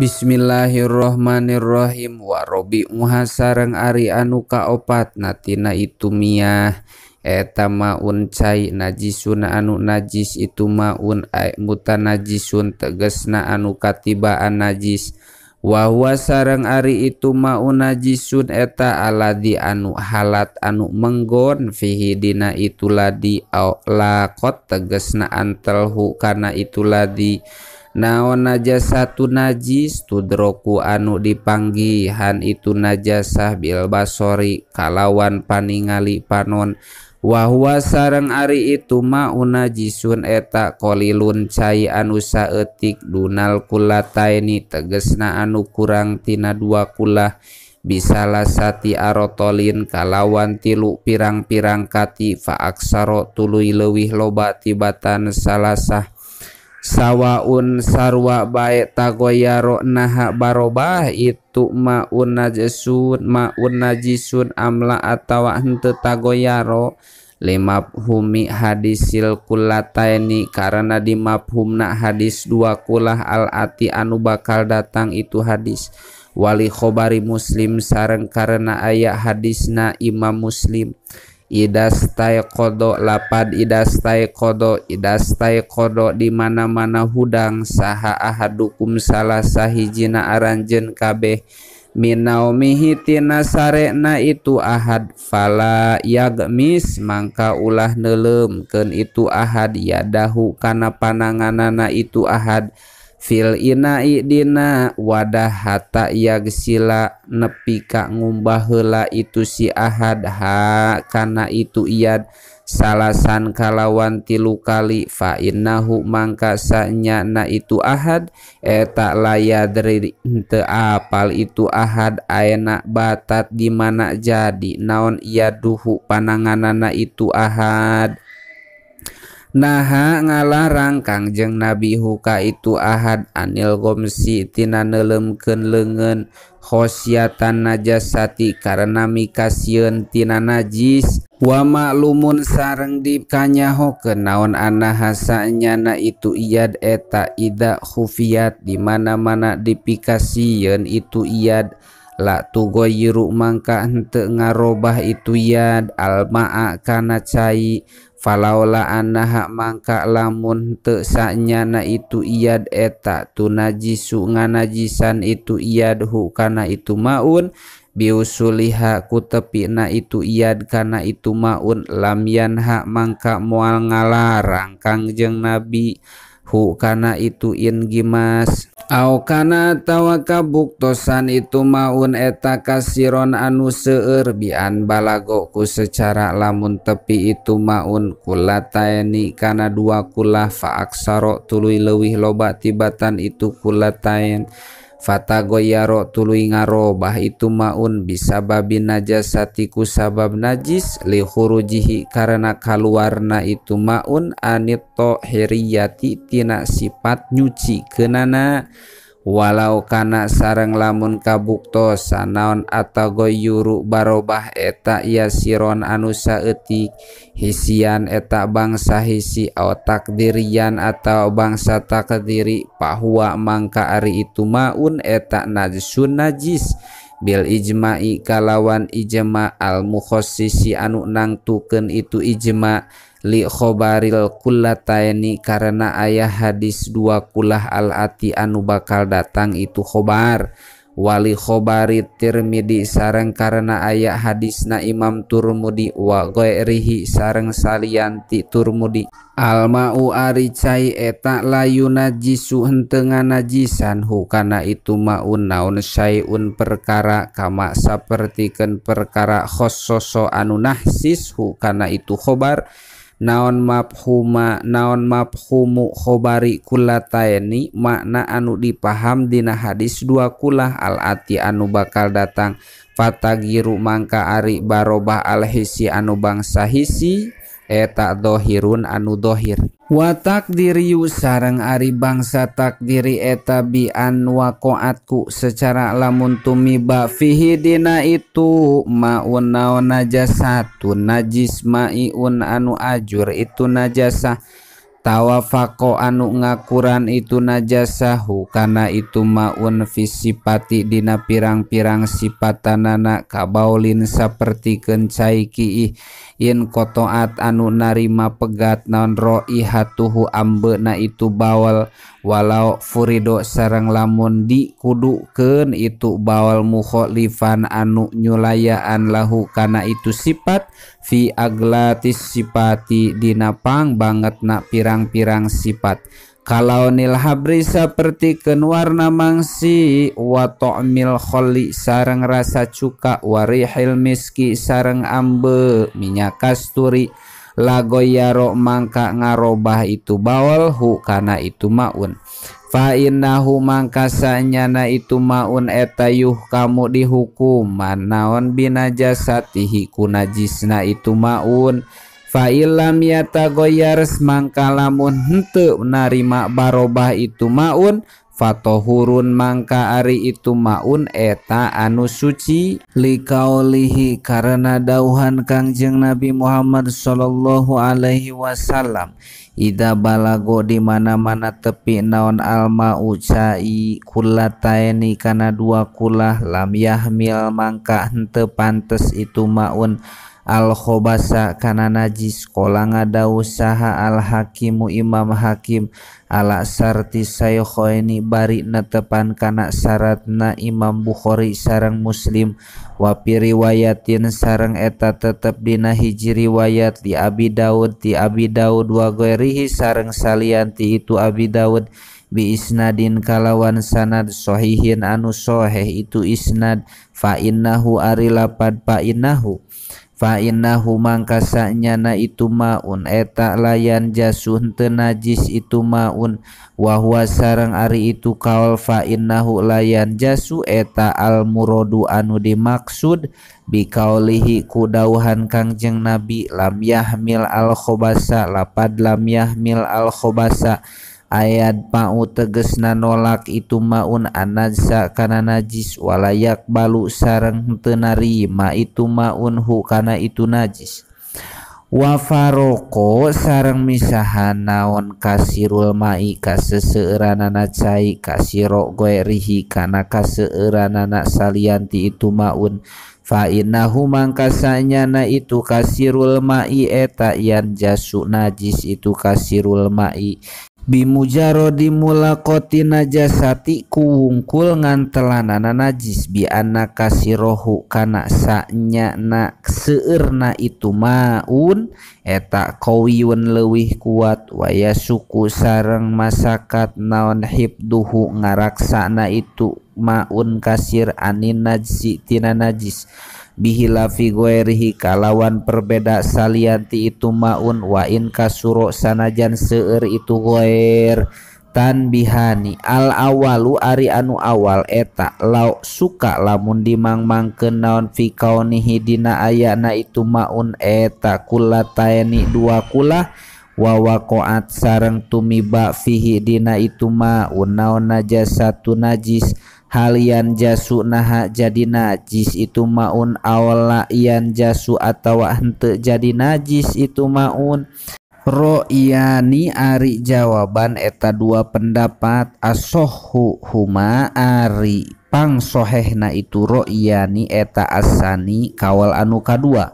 Bismillahirrahmanirrahim. Wa robi'uha sareng ari anu kaopat natina itu miyah eta maun cai najisun anu najis itu maun ay mutanajisun tegesna anu katibaan najis. Wa huwa sareng ari itu maun najisun eta aladi anu halat anu menggon fihi dina itu ladi au laqot tegesna antelhu kana itu ladi. Naon najasatu najis tudroku anu dipanggihan itu najasah bil basori kalawan paningali panon. Wa huwa sareng ari itu maun najisun eta qalilun cai anu saeutik dunal kulataini tegesna anu kurang tina dua kulah bisalasati arotolin kalawan tilu pirang-pirang kati fa aksaro tuluy leuwih loba tibatan salasah. Sawaun sarwa bae tagoyaro naha barobah itu maun najisun maun najisun amla atawa henteu tagoyaro limafhumi hadisil kulataini karena dimafhumna hadis dua kulah al ati anu bakal datang itu hadis wali khobari muslim sareng karena aya hadisna Imam Muslim. Idastai kodo lapad idastai kodo idastai kodo di mana-mana hudang saha ahadukum salah sahijina aranjeun kabeh minaumihi tina sarena itu ahad fala yagmis mangka ulah neuleumkeun itu ahad yadahu kana pananganana itu ahad fil ina'i dina wadah hatta yagsila nepi ka ngumbah heula itu si ahad ha kana itu iyad salasan kalawan tilu kali fa innahu mangka sanyana itu ahad eta layadri teu apal itu ahad aena batat di mana jadi naon iyaduhu pananganana itu ahad. Naha ngalarang Kangjeng Nabi huka itu ahad anil gomsi tina neuleumkeun leungeun khosyatan najasati karena mikasieun tina najis. Wa ma'lumun sareng dikanyahokeun naon anaha sanyana itu iyad eta ida khufiyat di mana-mana dipikasieun itu iyad la tugoyiru mangka henteu ngarobah itu yad almaa kana cai falaula annaha mangka lamun teu sanyana itu iyad eta tunajisu nganajisan itu iyad hu kana itu maun biusuliha ku tepina itu iyad kana itu maun lam yanha mangka moal ngalarang Kangjeng Nabi hu kana itu in gimas. Au kana tawa kabuktosan itu maun eta kasiron anu seueur bian balago ku secara lamun tepi itu maun kulataini kana dua kulah fa aksaro tuluy leuwih loba tibatan itu kulatain fatagoyaro tuluy ngarobah itu maun bisababin najasati ku sabab najis li khurujihi karena kaluarna itu maun anit tohiriyati tina sifat nyuci keunana walau kana sareng lamun kabuktosan naon atagoyuru barobah eta yasiron anu saeutik hisian eta bangsa hisi au takdirian atau bangsa takdiri bahwa mangka ari itu maun eta najsun najis bil ijma'i kalawan ijma al mukhassisi anu nangtukeun itu ijma li khobaril kullataini karena ayah hadis dua kulah al ati anu bakal datang itu khobar wali khobari Tirmidzi sareng karena ayah hadisna Imam Turmudi wa ghairihi sareng salianti Turmudi. Alma'u ari cai eta layu najisu henteu nganajisan hu kana itu maun naon syai'un perkara kama sapertikeun perkara khossoso anu nahsis hu kana itu khobar naon mafhuma naon mafhumu khobari kulataini makna anu dipaham dina hadis dua kulah al ati anu bakal datang fatagiru mangka ari barobah al hisi anu bangsa hisi eta dohirun anu dohir. Wa takdiriyu sareng ari bangsa takdiri eta bi an waqa'atku secara lamun tumiba fihi dina itu maun naon najasatun najis maiun anu ajur itu najasah Tawafaqo anu ngakuran itu najasahu kana itu maun fisipati dina pirang-pirang sipatanana kabaulin sapertikeun cai kiih in kotoat anu narima pegat naon roihatuhu ambeuna itu bawal walau furido sareng lamun dikudukeun itu bawal mukholifan anu nyulayaan lahu kana itu sifat fi aglatis sifati dina pang bangetna pirang-pirang sifat kalau nil habri sapertikeun warna mangsi wa ta'mil kholli sareng rasa cuka warihil miski sareng ambe minyak kasturi lagoyaro mangka ngarobah itu bawal hu kana itu maun fa innahu mangka sanyana itu maun eta yuh kamu dihukum naon binajasatihi ku najisna itu maun fa illam yatagoyar mangka lamun henteu narima barobah itu maun fatohurun mangka ari itu maun eta anu suci likaulihi karena dauhan Kangjeng Nabi Muhammad sallallahu alaihi wasallam ida balago di mana-mana tepi naon almau cai kulataini kana dua kulah lam yahmil mangka henteu pantes itu maun al khobasa kana najis kola ngadausaha al hakimu imam hakim ala sarti saykhoini bari netepan kana syaratna Imam Bukhari sareng Muslim wa fi riwayatin sareng eta tetep dina hiji riwayat di Abi Daud ti Abi Daud wa ghairihi sareng salian ti itu Abi Daud bi isnadin kalawan sanad sahihin anu sahih itu isnad fa innahu ari lapad fa innahu fa innahu mangka sanyana itu maun eta layan jasu henteu najis itu maun wa huwa sareng ari itu kaul fa innahu layan jasu eta al muradu anu dimaksud bi kaulihi ku dauhan Kangjeng Nabi lam yahmil al khobasa lapad lam yahmil al khobasa ayat pa'u tegesna nolak itu maun anajsa kana najis walayak balu sareng henteu narima itu maun hu kana itu najis wa faroko sareng misahan naon kasirul mai kaseseueuranana cai kasiro goerihi kana kaseueuranana salianti itu maun fa innahu mangka sanyana itu kasirul mai eta yan jasu najis itu kasirul mai bimujarodi mulaqati najasati kuwungkul ngantelanana najis bi anna kasirohu kana sanyana seueurna itu maun eta qawiyun leuwih kuat waya suku sareng masakat naon hibduhu ngaraksana itu maun kasir anin najsi tina najis bihilafi ghairihi kalawan perbeda salianti itu maun wa in kasuro sanajan seueur itu ghair tanbihani al awalu ari anu awal eta lau suka lamun dimangmangkeun naon fi kaunihi dina ayana itu maun eta kulataini dua kulah wa waqa'at sareng tumiba fihi dina itu maun naon najasatu najis halian jasu naha jadi najis itu maun awala ian jasu atawa henteu jadi najis itu maun ro'yani ari jawaban eta dua pendapat asohu huma ari pangsohehna itu ro'yani eta asani kawal anu kadua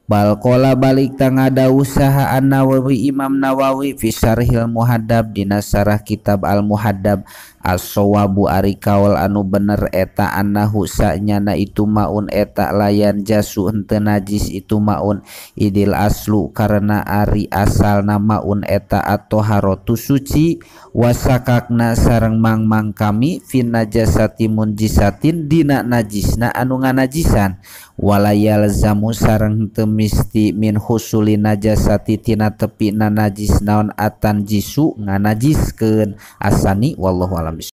balkola balik tangada usaha An-Nawawi Imam Nawawi fi syarhil Muhaddab dina syarah kitab Al-Muhaddab as-sawabu ari kaul anu bener eta annahu sanyana itu maun eta layan jasu henteu najis itu maun idil aslu karena ari asalna maun eta at-taharatu suci wasakakna sareng mangmang kami fin najasati munjisatin dina najisna anu nganajisan walayal zamu sareng henteu misti min husuli najasati tina tepi na najis naon atan jisu nganajiskeun asani wallahu alam.